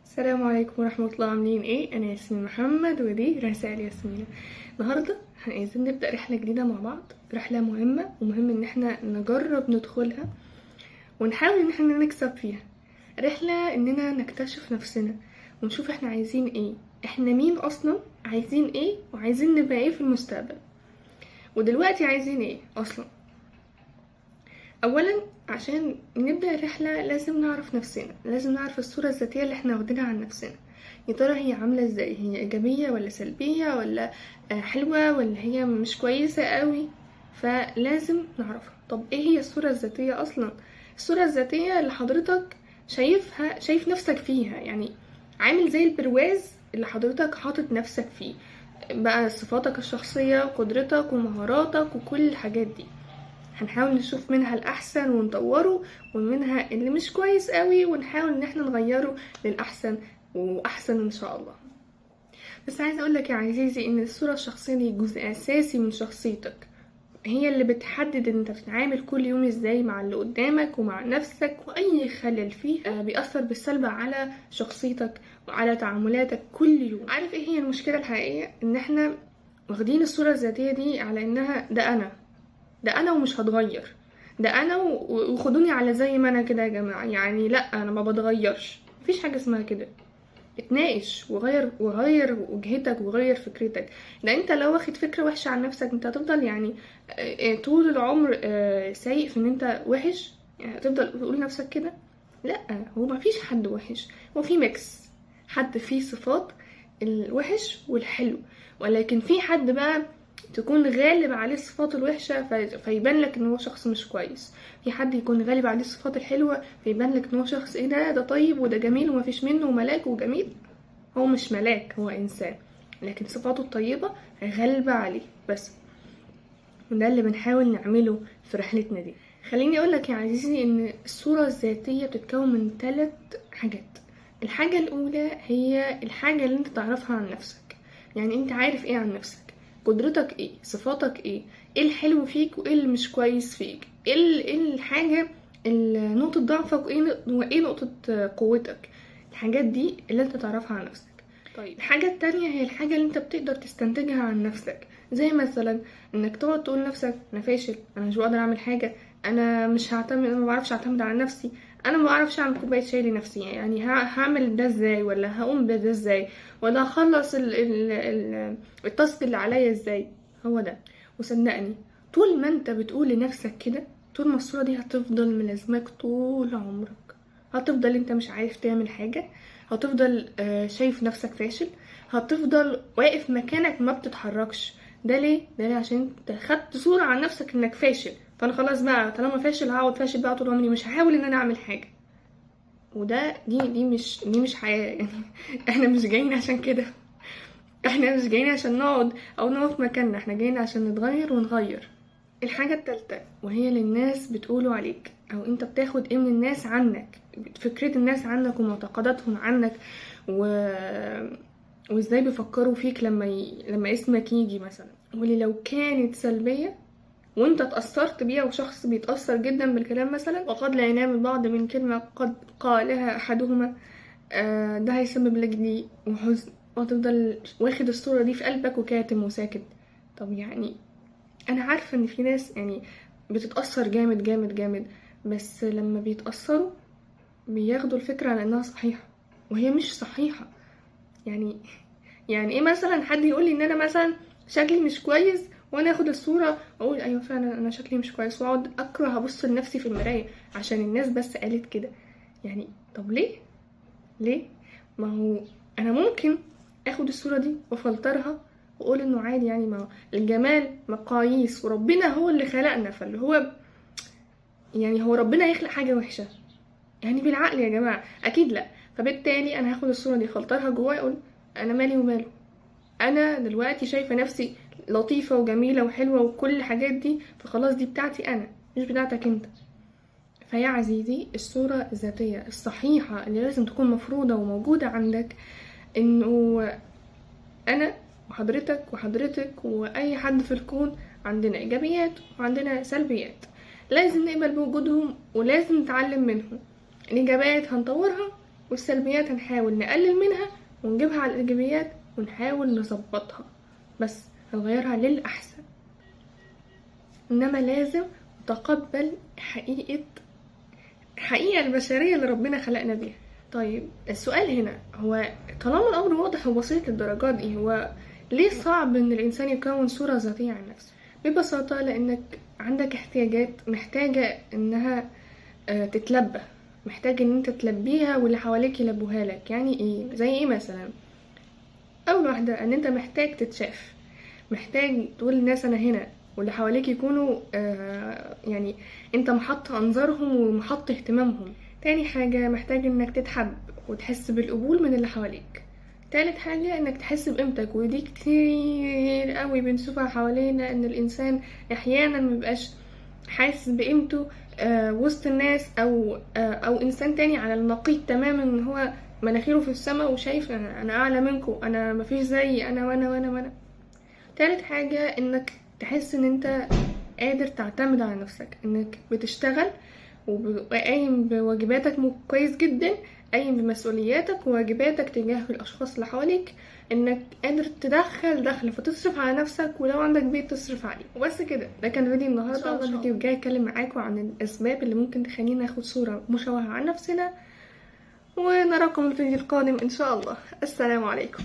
السلام عليكم ورحمة الله. عاملين ايه؟ انا ياسمين محمد ودي رسائل ياسمينة. النهاردة عايزين نبدأ رحلة جديدة مع بعض، رحلة مهمة ومهم ان احنا نجرب ندخلها ونحاول ان احنا نكسب فيها. رحلة اننا نكتشف نفسنا ونشوف احنا عايزين ايه، احنا مين اصلا، عايزين ايه وعايزين نبقى ايه في المستقبل، ودلوقتي عايزين ايه اصلا. اولا عشان نبدأ الرحلة لازم نعرف نفسنا، لازم نعرف الصورة الذاتية اللي احنا واخدينها عن نفسنا. يا ترى هي عاملة ازاي؟ هي ايجابية ولا سلبية ولا حلوة ولا هي مش كويسة قوي؟ فلازم نعرفها. طب ايه هي الصورة الذاتية اصلا؟ الصورة الذاتية اللي حضرتك شايفها، شايف نفسك فيها، يعني عامل زي البرواز اللي حضرتك حاطط نفسك فيه بقى، صفاتك الشخصية وقدرتك ومهاراتك وكل الحاجات دي. هنحاول نشوف منها الأحسن ونطوره، ومنها اللي مش كويس قوي ونحاول ان احنا نغيره للأحسن وأحسن إن شاء الله. بس عايزة أقولك يا عزيزي إن الصورة الشخصية دي جزء أساسي من شخصيتك، هي اللي بتحدد انت بتتعامل كل يوم ازاي مع اللي قدامك ومع نفسك، واي خلل فيه بيأثر بالسلب على شخصيتك وعلى تعاملاتك كل يوم. عارف ايه هي المشكلة الحقيقية؟ ان احنا واخدين الصورة الذاتية دي على انها ده انا، ده انا ومش هتغير، ده انا وخدوني على زي ما انا كده يا جماعة، يعني لا انا ما بتغيرش. مفيش حاجة اسمها كده. اتناقش وغير وجهتك وغير فكرتك. ده انت لو واخد فكرة وحشة عن نفسك انت هتفضل طول العمر سايق في ان انت وحش، يعني هتفضل تقول لنفسك كده. لا، هو مفيش حد وحش، هو في mix، حد فيه صفات الوحش والحلو، ولكن في حد بقى تكون غالب عليه الصفات الوحشة فيبان لك ان هو شخص مش كويس، في حد يكون غالب عليه الصفات الحلوة فيبان لك ان هو شخص ايه ده، ده طيب وده جميل ومفيش منه وملاك وجميل. هو مش ملاك، هو انسان، لكن صفاته الطيبة غالبة عليه بس. وده اللي بنحاول نعمله في رحلتنا دي. خليني اقولك يا عزيزي ان الصورة الذاتية بتتكون من 3 حاجات. الحاجة الاولى هي الحاجة اللي انت تعرفها عن نفسك، يعني انت عارف ايه عن نفسك، قدرتك ايه، صفاتك ايه، ايه الحلو فيك وايه اللي مش كويس فيك، ايه الحاجة نقطة ضعفك وايه نقطة قوتك. الحاجات دي اللي انت تعرفها عن نفسك. طيب الحاجة التانية هي الحاجة اللي انت بتقدر تستنتجها عن نفسك، زي مثلا انك تقعد تقول لنفسك انا فاشل، انا مش بقدر اعمل حاجة، انا مش هعتمد، انا ما بعرفش اعتمد على نفسي، انا ما بعرفش اعمل كوباية شاي لنفسي، يعني هعمل ده ازاي، ولا هقوم بده ازاي، ولا هخلص التاسك اللي عليا ازاي. هو ده. وصدقني طول ما انت بتقول لنفسك كده، طول ما الصورة دي هتفضل ملازماك طول عمرك، هتفضل انت مش عارف تعمل حاجة، هتفضل شايف نفسك فاشل، هتفضل واقف مكانك ما بتتحركش. ده ليه؟ ده ليه؟ عشان انت خدت صورة عن نفسك انك فاشل، فانا خلاص بقى طالما فاشل هقعد فاشل بقى طول عمري، مش هحاول ان انا اعمل حاجة. وده دي مش حياة يعني. احنا مش جايين عشان كده، احنا مش جايين عشان نقعد او نقف مكاننا، احنا جايين عشان نتغير ونغير. الحاجة التالتة وهي اللي الناس بتقوله عليك، او انت بتاخد ايه من الناس عنك، فكرة الناس عنك ومعتقداتهم عنك وازاي بيفكروا فيك لما اسمك يجي مثلا. واللي لو كانت سلبية وانت اتأثرت بيها، وشخص بيتأثر جدا بالكلام مثلا، وقد لا ينام البعض من كلمة قد قالها أحدهما، ده هيسبب لك ضيق وحزن، وهتفضل واخد الصورة دي في قلبك وكاتم وساكت. طب أنا عارفة إن في ناس بتتأثر جامد جامد جامد، بس لما بيتأثروا بياخدوا الفكرة على إنها صحيحة وهي مش صحيحة. يعني إيه مثلا حد يقول لي إن أنا مثلا شكلي مش كويس، وانا اخد الصورة واقول ايوه فعلا انا شكلي مش كويس، واقعد اكره ابص لنفسي في المراية عشان الناس بس قالت كده. طب ليه؟ ليه؟ ما هو انا ممكن اخد الصورة دي وافلترها واقول انه عادي، ما هو الجمال مقاييس وربنا هو اللي خلقنا، فاللي هو هو ربنا يخلق حاجة وحشة بالعقل يا جماعة؟ اكيد لا. فبالتالي انا هاخد الصورة دي افلترها جوايا اقول انا مالي وماله، انا دلوقتي شايفة نفسي لطيفة وجميلة وحلوة وكل الحاجات دي، فخلاص دي بتاعتي أنا مش بتاعتك أنت. فيا عزيزي الصورة الذاتية الصحيحة اللي لازم تكون مفروضة وموجودة عندك، إنه أنا وحضرتك وحضرتك وأي حد في الكون عندنا إيجابيات وعندنا سلبيات، لازم نقبل بوجودهم ولازم نتعلم منهم. الإيجابيات هنطورها، والسلبيات هنحاول نقلل منها ونجيبها على الإيجابيات ونحاول نظبطها، بس هنغيرها للأحسن. إنما لازم نتقبل حقيقة البشرية اللي ربنا خلقنا بيها. طيب السؤال هنا هو طالما الأمر واضح وبسيط للدرجات دي، هو ليه صعب إن الإنسان يكون صورة ذاتية عن نفسه؟ ببساطة لأنك عندك احتياجات محتاجة إنها تتلبى، محتاج إن أنت تلبيها واللي حواليك يلبوها لك. يعني إيه؟ زي إيه مثلا؟ أول واحدة إن أنت محتاج تتشاف، محتاج تقول للناس أنا هنا، واللي حواليك يكونوا يعني أنت محط أنظارهم ومحط اهتمامهم. تاني حاجة محتاج إنك تتحب وتحس بالقبول من اللي حواليك. تالت حاجة إنك تحس بقيمتك، ودي كتير قوي بنشوفها حوالينا، إن الإنسان أحيانا مبيبقاش حاسس بقيمته وسط الناس، أو إنسان تاني على النقيض تماما، إن هو مناخيره في السما وشايف أنا أعلى منكم، أنا مفيش زيي، أنا وأنا وأنا وأنا. تالت حاجة إنك تحس إن أنت قادر تعتمد على نفسك، إنك بتشتغل وقايم بواجباتك كويس جدا، قايم بمسؤولياتك وواجباتك تجاه الأشخاص اللي حواليك، إنك قادر تدخل دخل فتصرف على نفسك، ولو عندك بيت تصرف عليه. وبس كده، ده كان فيديو النهارده. إن شاء الله. الفيديو الجاي اتكلم معاكم عن الأسباب اللي ممكن تخلينا ناخد صورة مشوهة عن نفسنا، ونراكم الفيديو القادم إن شاء الله. السلام عليكم.